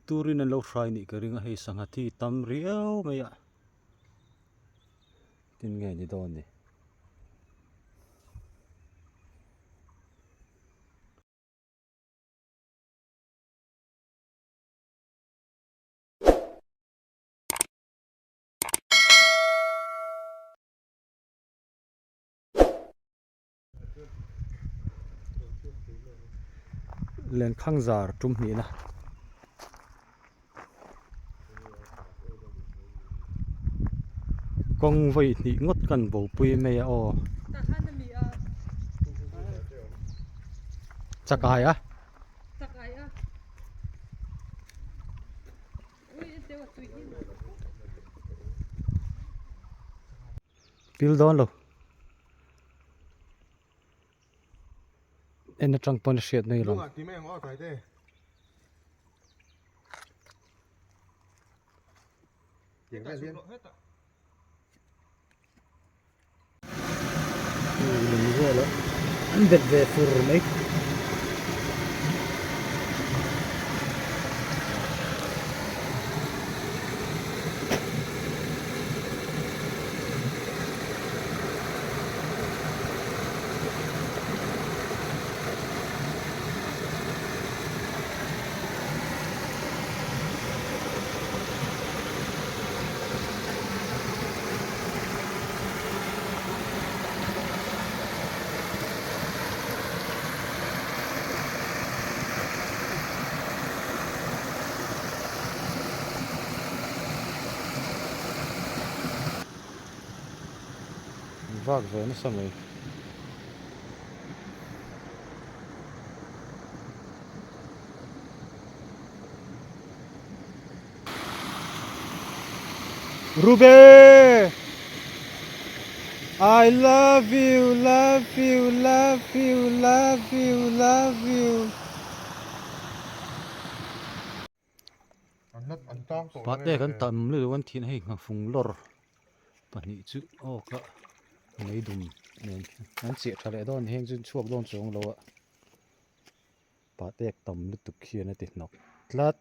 Turin an lo hrai nih ka ring a hei sangha thi tam riau mai a tin nge ni dawn ni. Lenkhang zar tum hnihna kawng vawi hnih ngawt kan bopui mai a aw chakai a. Pil dawn lo. En atang pawn a hriat mai lo. An bet ve fur mai. Vak ve nasa mai. Rube! I love you, love you, love you, love you, love you. Pate kan tam lutuk an thin a hei nghafung lawr pahnih chu awk a lei dum nen an chiah tha leh dawn heng chu an chhuak dawn chuang lo a pate tam lutuk hian a ti hnawk tlat.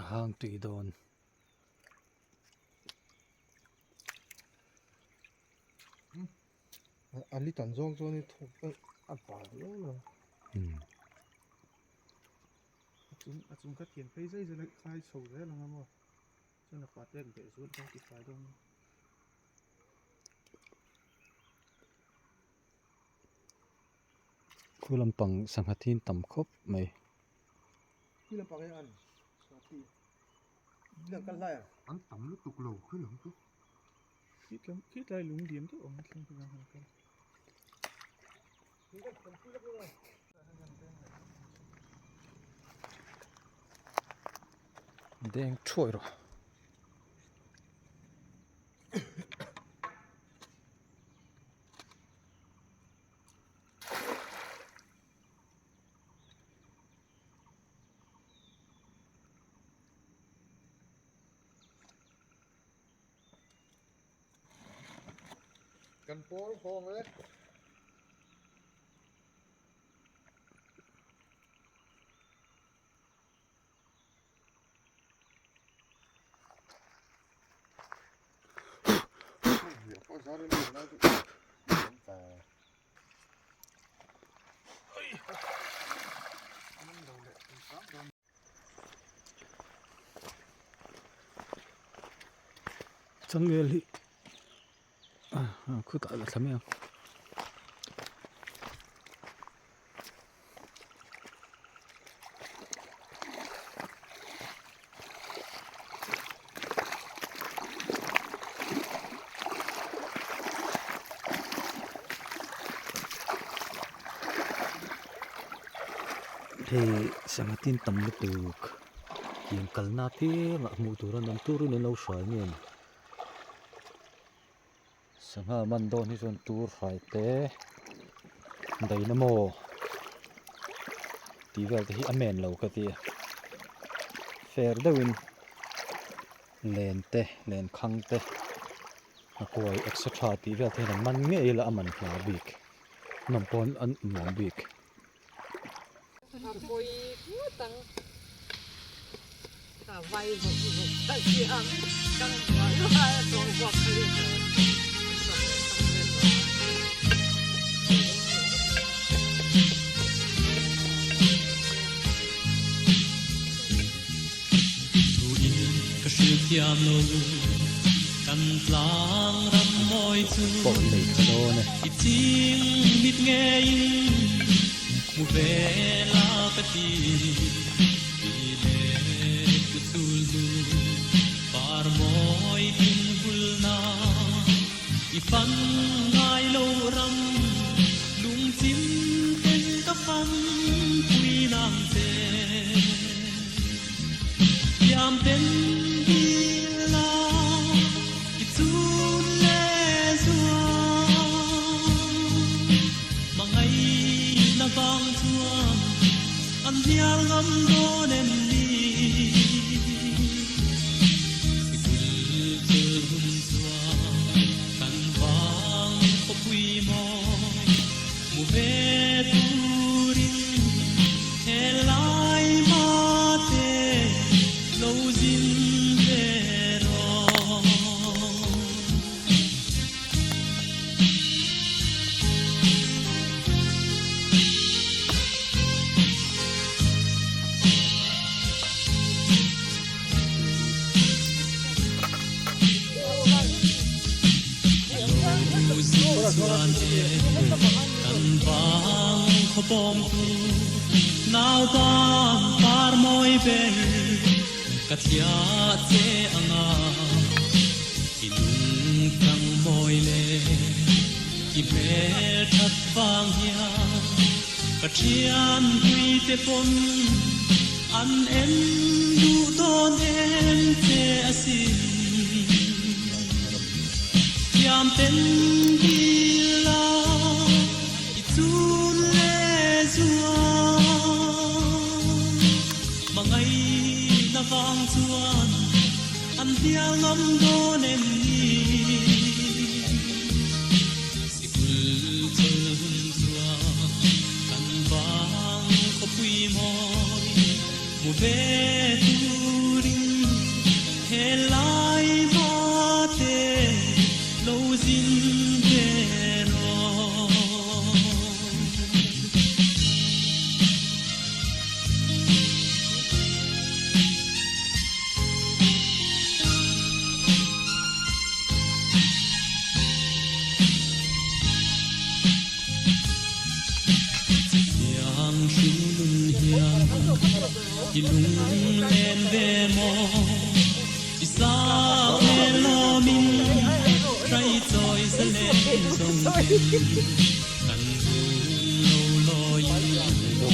A hang tui dawn. A li tan zawng chuan i thawk a bal viau lo. A chung a chung kha thian phei zai zai khai chho zel ang a maw. Chuan a pate an beh zual kha a ti fai dawn. Khu lampang sangha thin tam khawp mai. Khi lampang hi an sangha thi lang kal hlai a. An tam lutuk lo khi lam chu. Khi tlai lung lian deuh ang thleng chu han kal. Deng thuai rawh. Kan pawl hawng e. Changel hi khutah la thla mai ang. Hei sangha tin tam lutuk tiang kalna apiangah hmuh tur an awm turin an lo hruai nge ni. Sangha man dawn hi chuan tur hrai te daihna maw tih vel te hi a men lo ka ti a fair deuhin len te len khang te a kuai etc tih vel te hian an man ngei ila a man hla bik nawm pawn an nuam bik. A pawi ngawt ang. Ka vai vawk vawk ta chiang. Ka nuah nuah a tawng vuak kha hi a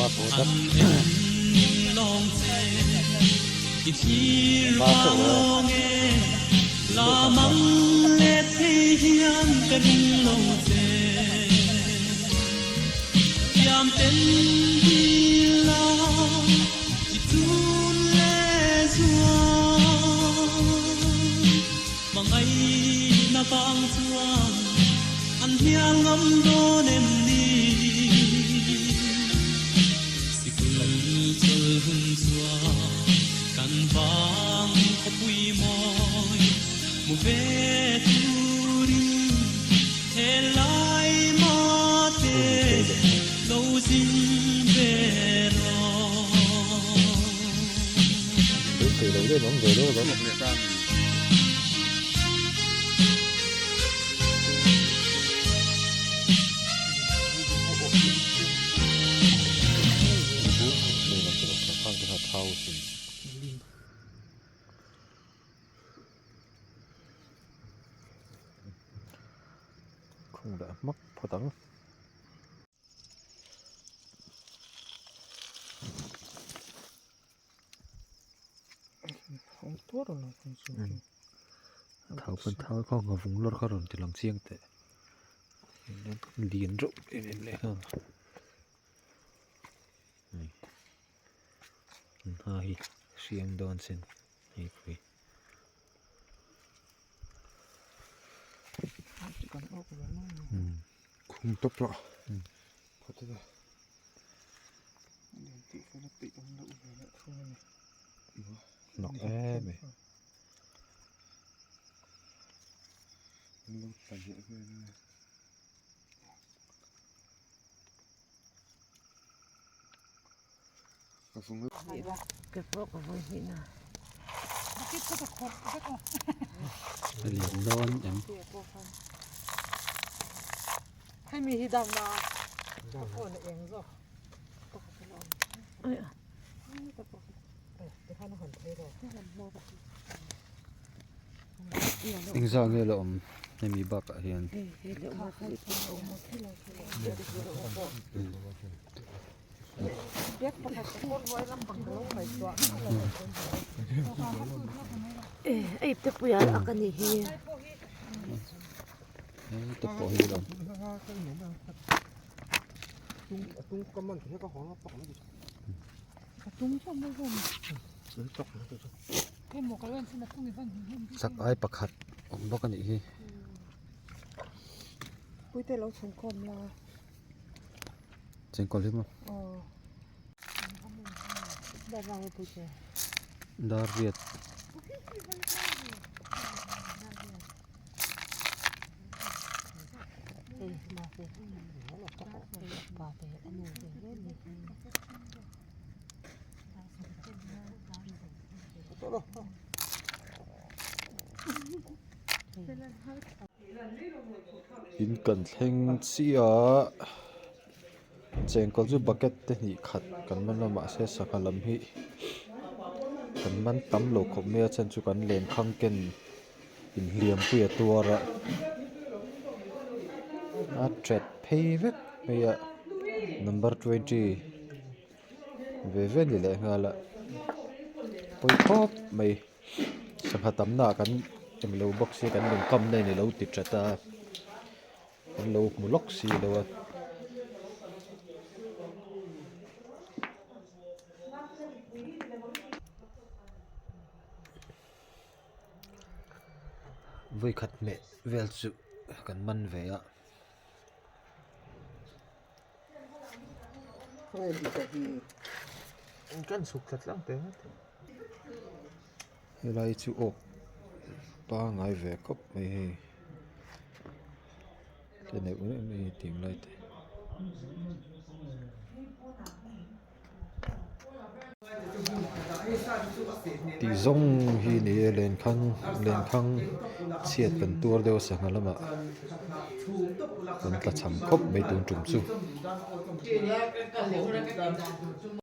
Pawh an nei tha dawn e. Khung leh hmak phawt ang. Thau pan thau kha ngavung lawr kha rawn ti lang chiang teh lian reuh em em leh nghal ha hi hriang dawn sin hei pui. Khung tawp lah. Hnawk em mai. A lian dawn em. Engzah nge la awm hemi bakah hian. Te pawh hi la awm. Chak ai pakhat awm bawk a nih hi. Chengkawl hi maw? Dar riat. In kan thleng chiah a chengkawl chu bucket te hnih khat kan man a mahse sangha lam hi kan man tam lo khawp mai a chhan chu kan lenkhang ken inhliam pui a tuar a a that phei vek mai a number twenty ve ve ni leh nghal a pawi khawp mai sangha tam na ah kan englo bawk sia kan lung kam na in alo ti that a kan lo hmu lawk si lo a. Vawikhat hmeh vel chu kan man ve a. Helai chu awk pangai ve khawp mai hei te neuh neuh mai hi tih lai te. Tih zawng hi ni e lenkhang lenkhang chhiat kan tuar deuh a sangha lamah kan tla cham khawp mai tun tum chu.